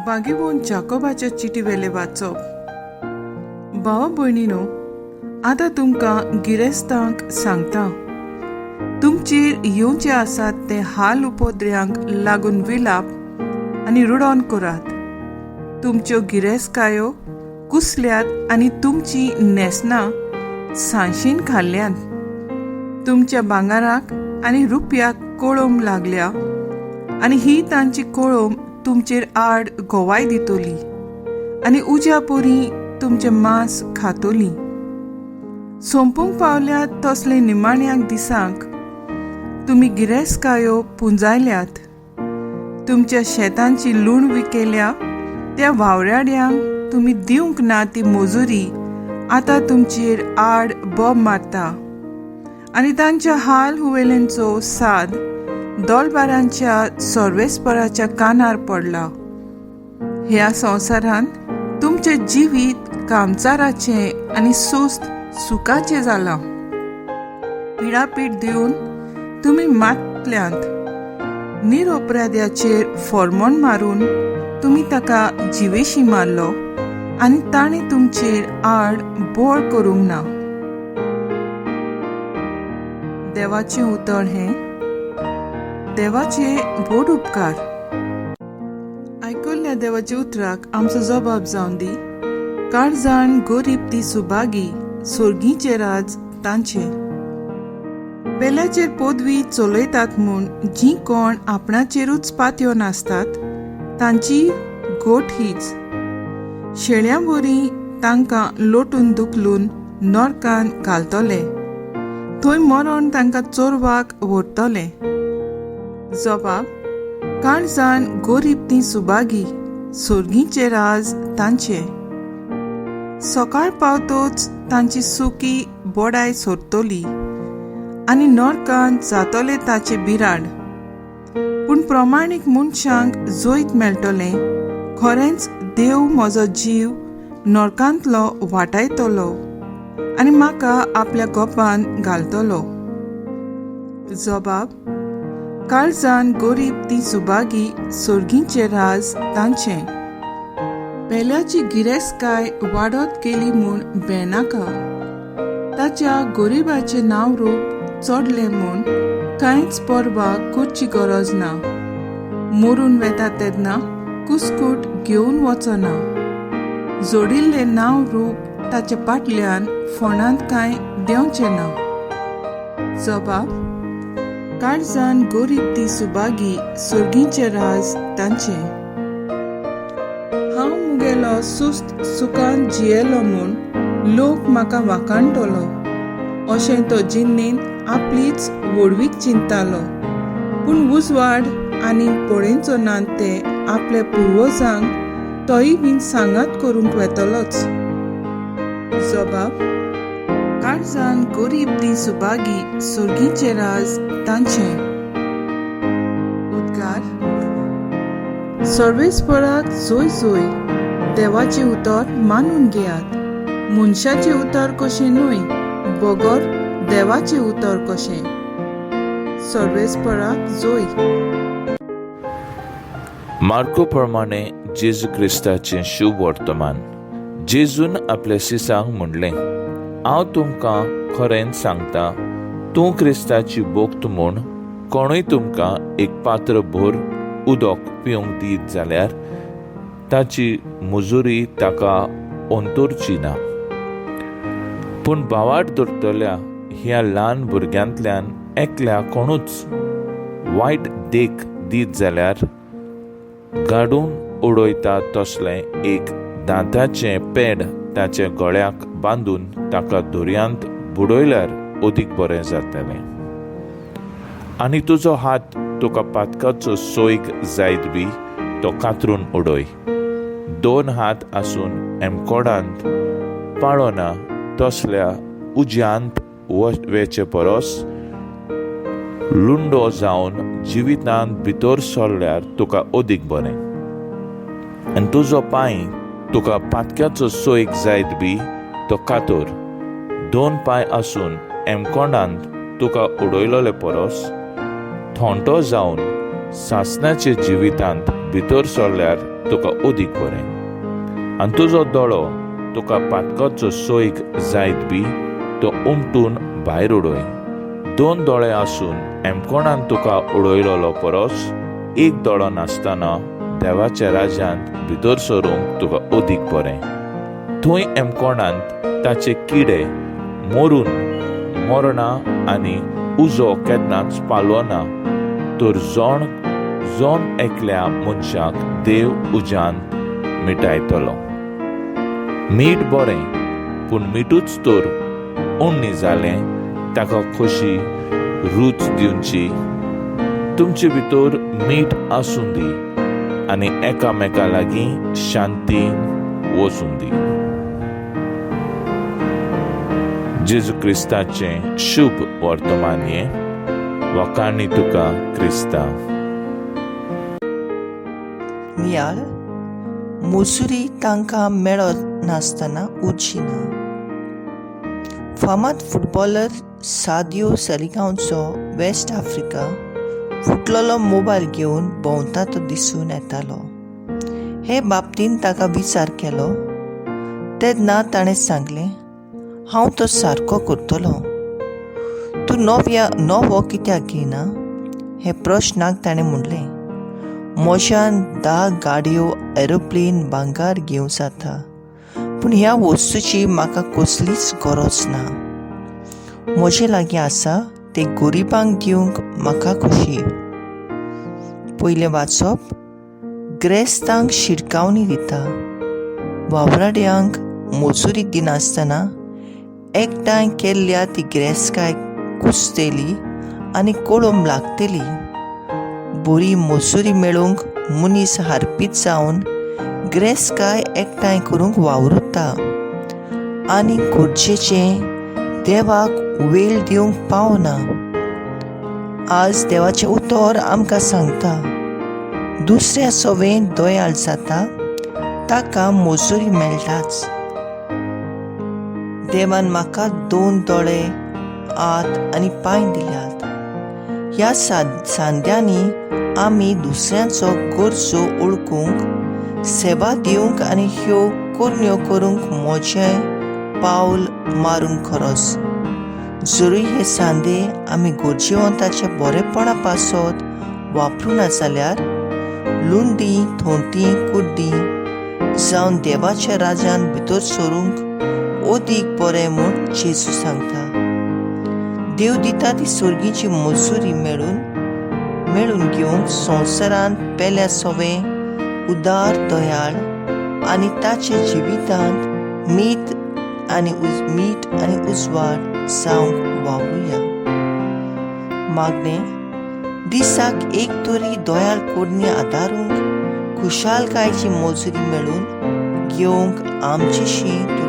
बागेवन जाकोबाच्या चिटी वेले वाचप. भावा भयणीनो, आतां तुमकां गिरेस्तांक सांगता, तुमचेर येवचे आसात ते हाल उपद्र्यांक लागून विलाप आनी रुडोन करात. तुमच्यो गिरेस्तकायो कुसल्यात आनी तुमची न्हेसणां सांशीन खाल्ल्यांत. तुमच्या भांगाराक आनी रुपयाक कोळोम लागल्या आनी ही तांची कोळोम तुमचेर आड गोवाय दितली आनी उज्या पोरी तुमचें मांस खातली. सोंपूंक पावल्यात तसले निमाण्याक दिसांक तुमी गिरेस्तकायो पुंजायल्यात. तुमच्या शेतांची लूण विकेल्या त्या वावराड्यांक तुमी दिवंक ना ती मजुरी आतां तुमचेर आड बोब मारता आनी तांच्या हाल हुवेल्यांचो साद दोलबारांच्या सर्वेस्पराच्या कानार पडला. ह्या संवसारांत तुमचें जिवीत कामचाराचें आनी सुस्त सुखाचें जालां. पिडापीड दिवन तुमी मातल्यांत. निरोपराध्याचेर फॉर्मोन मारून तुमी ताका जिवेशी मारलो आनी ताणें तुमचेर आड बोळ करूंक ना. देवाचें उतर हें देवाचे व्हड उपकार. आयकल्ल्या देवाच्या उतराक आमचो जबाब जावन दी. काळजान गरीब ती सुभागी, सोर्गीचें राज तांचें. पेल्याचेर पदवी चलयतात म्हूण जीं कोण आपणाचेरूच पातयो नासतात तांची गोट हीच. शेळ्यां वरी तांकां लोटून दुखलून नरकान घालतले, थंय मरण तांकां चोरवाक व्हरतले. जबाब, काळजान गरीब ती सुभागी, सोर्गीचें राज तांचें. सकाळ पावतोच तांची सुकी बोडाय सोरतली आनी नरकान जातले ताचे बिराड. पूण प्रमाणीक मनशांक जैत मेळटलें. खरेंच देव म्हजो जीव नरकांतलो वाटायतलो आनी म्हाका आपल्या गोपान घालतलो. जबाब, काळजान गरीब ती सुभागी, सोर्गीचें राज तांचें. पेल्याची गिरेस्तकाय वाडत गेली म्हूण बेनाका. ताच्या गरिबाचें नांव रूप चडलें म्हूण कांयच पर्वा करची गरज ना. मरून वेता तेन्ना कुस्कूट घेवन वचना. जोडिल्लें नांव रूप ताच्या फाटल्यान फोंडांत कांय देंवचें ना. जबाब, काळजान गरीब ती सुभागी, सोर्गीचें राज तांचें. हांव मुगेलो सुस्त सुखान जियेलो म्हूण लोक म्हाका वाखाणटलो अशें तो जिन्नेन आपलीच व्हडवीक चिंतालो. पूण उजवाड आनी पळेंचो ना ते आपल्या पुर्वजांक तोय बीन सांगात करूंक वेतलोच. जबाब, काळजान गरीब ती सुभागी, सोर्गीचें राज तांचें. उद्गार, सर्वेस्पराक जोय जोय, देवाचें उतर मानून घेयात. मनशाचें उतर कशें न्हय, बगर देवाचें उतर कशें. सर्वेस्पराक जोय. मार्को प्रमाणे जेजू क्रिस्ताचें शुभ वर्तमान. जेजून आपल्या शिसांक म्हणलें, हांव तुमकां खरेंच सांगता, तूं क्रिस्ताची भक्त म्हूण कोणूय तुमकां एक पात्र भर उदक पिवंक दीत जाल्यार ताची मुजुरी ताका अंतरची ना. पूण भावार्थ धरतल्या ह्या ल्हान भुरग्यांतल्यान एकल्या कोणूच वायट देख दीत जाल्यार गाडून उडयता तसलें एक दांताचें पेड ताच्या गळ्याक बांदून ताका दर्यांत बुडयल्यार अदीक बरें जातलें. आनी तुजो हात तुका पातकाचो सोयग जायत बी तो कातरून उडय. दोन हात आसून एमकोडांत पाळोना तसल्या उज्यांत वेचे परस लुंडो जावन जिवितांत भितर सरल्यार तुका अदीक बरें. आनी तुजो पांय तुका पातक्याचो सोयक जायत बी तो कातर. दोन पांय आसून एमकोंडांत तुका उडयलोले परस थोंटो जावन सासणाचे जिवितांत भितर सरल्यार तुका अदीक बरें. आनी तुजो दोळो तुका पातकाचो सोयीक जायत बी तो उमटून भायर उडय. दोन दोळे आसून एमकोणान तुका उडयलोलो परस एक दोळो नासतना देवाच्या राज्यांत भितर सरूंक तुका अदीक बरें. थंय एमकोणांत ताचे किडे मरून मरना आनी उजो केन्नाच पालोना. तर जोण जोन एकल्या मनशाक देव उज्यांत मिटायतलो. मीठ बरें, पूण मिठूच तर उण्णी जालें ताका खोशी रूच दिवची. तुमचे भितर मीठ आसूं दी आनी एकामेका लागीं शांतीन वचूं दी. जेजू क्रिस्ताचें शुभ वर्तमान हें. वखाणी तुका क्रिस्ता. नियाळ मजुरी तांकां मेळत नासतना उरची ना. फामाद footballer Sadio सेलिगांवचो waste Africa फुटलेलो mobile घेवन भोंवता तो दिसून येतालो. हे बाबतींत ताका विचार केलो तेन्ना ताणें सांगलें, हांव तो सारको करतलो. तूं नव्या नवो कित्याक घेयना? हे प्रश्नाक ताणें म्हणलें, म्हज्यान 10 गाडयो, एरोप्लेन, भांगर घेवं जाता, पूण ह्या वस्तूची म्हाका कसलीच गरज ना. म्हजे लागीं आसा ते गरिबांक दिवंक म्हाका खोशी. पयलें वाचप ग्रेस्तांक शिरकावणी दिता. वावराड्यांक मजुरी दिनासतना एकठांय केल्ल्या ती गिरेस्तकाय कुसतली आनी कोळंब लागतली. बरी मजुरी मेळोवंक मनीस हारपीत जावन गिरेस्तकाय एकठांय करूंक वावुरता आनी गरजेचें देवाक वेळ दिवंक पावना. आज देवाचें उतर आमकां सांगता, दुसऱ्या सवें दयाळ जाता ताका मजुरी मेळटाच. देवान म्हाका 2 दोळे, हात आनी पांय दिल्यात. ह्या सांद्यांनी आमी दुसऱ्यांचो गरजो वळखूंक, सेवा दिवंक आनी ह्यो करण्यो करूंक म्हजें पावल मारूंक खरोच. जरूय हे सांदे आमी गरजेवंताच्या बरेपणा पासत वापरूना जाल्यार लुंडी, थोंटी, कुड्डी जावन देवाच्या राज्यांत भितर सरूंक अदीक बरें म्हूण जेजू सांगता. देव दिता ती सर्गीची मजुरी मेळून घेवंक संवसारांत पेल्या सवें उदार दयाळ आनी ताचे जिवितांत मीठ आनी उजवाड जावंक वावरुया. मागणें, दिसाक एक तरी दयाळ करणी आदारूंक खुशालकायेची मजुरी मेळून घेवंक आमचेशी तूं